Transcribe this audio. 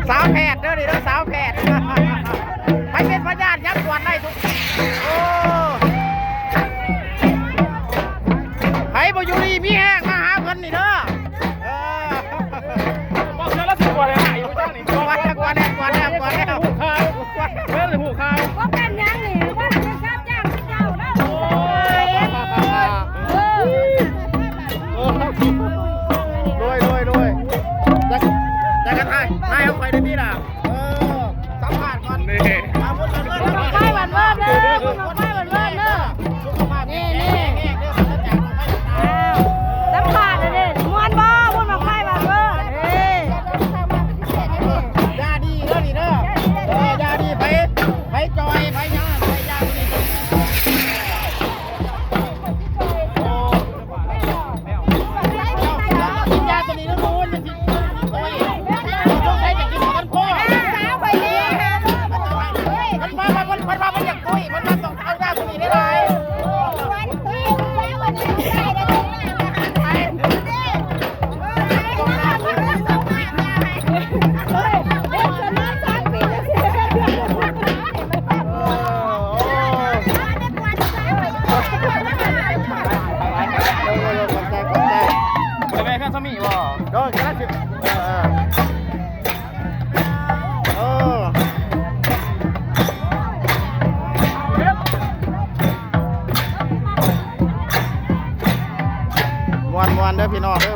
ສາວແພດເດີນີ້ເດີ ສາວແພດ ໃຜເປັນພະຍາດຍັບກວດໄດ້ທຸກ ໂອ້ ໃຜບໍ່ຢູ່ດີມີແຮງມາຫາເພິ່ນນີ້ເດີ ເອີ ບໍ່ເຊື່ອລະຊິກວດໃຫ້ ກວດແລ້ວ ກວດແລ້ວ ກວດແລ້ວ ກວດແລ້ວ ຮູ້ຂ່າວ ເບິ່ງຮູ້ຂ່າວ ບໍ່ເປັນຫຍັງນີ້ ບໍ່ໄດ້ເປັນຊາບຈ້າງເຈົ້າເດີ ໂດຍ ໂດຍ ໂດຍ ຢາກ ຢາກກະຖ່າຍ ຖ່າຍເອົາຂ້ອຍໄດ້ຕິລະ ເອີ ສຳພາດກ່ອນ ນີ້ ມາບຸນມາເດີ ບຸນບັ້ງໄຟບ້ານເວີນເດີ ບຸນບັ້ງໄຟບ້ານເວີນເດີ ສຸຂະພາບແຂງແຮງເດີ ປາສະຈາກໂລກໄພຕ່າງ ສຳພາດເດ້ ມ່ວນບໍ່ ບຸນບັ້ງໄຟບ້ານເວີນ ເອີ ຢາດີເດີນີ້ເດີ ເອີ ຢາດີ ໃຜ ໃຜຈ່ອຍ ໃຜຍາ ໃຜຢາດີ ກິນຢາຕົວນີ້ແລ້ວ ໂອ້ຍ ມັນຊິ ໂອ້ຍ ສົງໄສຈະກິນມັນພໍ ສາວຂ້ອຍເດ້ ມັນວ່າ ມັນ ມັນວ່າມັນຢາກຕຸ້ຍ ມັນວ່າຕ້ອງເອົາຢາຕົວນີ້ຫຼາຍໆ ບໍ່ໄດ້ແມ່ເຄື່ອງສາມີບໍ່? ໂດຍ ກຳລັງຊິ ເອີ ເອີ ເອີ ມ່ວນໆ ເດີພີ່ນ້ອງເດີ